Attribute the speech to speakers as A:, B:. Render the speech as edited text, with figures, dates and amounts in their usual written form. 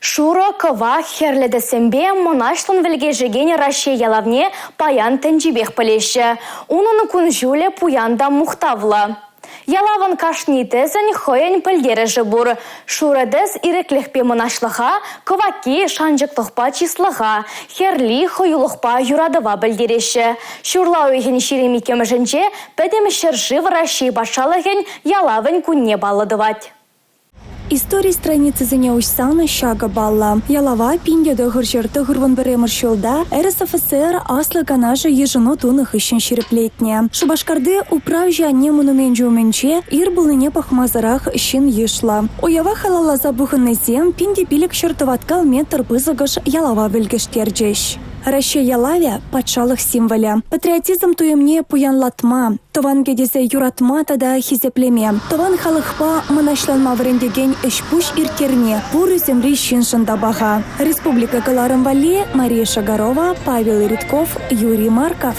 A: Шурӑ, кӑвак, хӗрлӗ тӗссемпе мӑнаҫлӑн вӗлкешекен Раҫҫей ялавне паян тӗнчипех пӗлеҫҫӗ. Унӑн кун-ҫулӗ пуян та мухтавлӑ. Ялавӑн кашни тӗсӗн хӑйӗн пӗлтерӗшӗ пур. Шурӑ тӗс ирӗклӗхпе мӑнаҫлӑха, кӑвакки шанчӑклӑхпа чыслӑха, хӗрли хӑюлӑхпа юратӑва пӗлтереҫҫӗ. Ҫурла уйӑхӗн 22-мӗшӗнче пӗтӗм ҫӗршыв Раҫҫей патшалӑхӗн ялавӗн кунне паллӑ тӑвать.
B: Истори страницисене уҫсан ҫакӑ паллӑ: ялава 1991 ҫулта РСФСР Аслӑ Канашӗ йышӑну тунӑ хыҫҫӑн ҫирӗплетнӗ. Шупашкарти Управҫӑ анне монуменчӗ умӗнче ир пулнине пӑхмасӑрах ҫын йышлӑ. Уява халалласа пухӑннисем 1500 тӑваткал метр пысӑкӑш ялава вӗлкӗштерчӗҫ. Раҫҫей ялавӗ – патшалӑх символӗ. Патриотизм туйӑмне пуянлатма, тӑван кӗтесе юратма тата хисеплеме, тӑван халӑхпа мӑнаҫланма вӗрентекен ӗҫ-пуҫ ирттерни пур ӳсӗмри ҫыншӑн та паха. Республика кӑларӑм валли Мария Шагарова, Павел Ритков, Юрий Марков.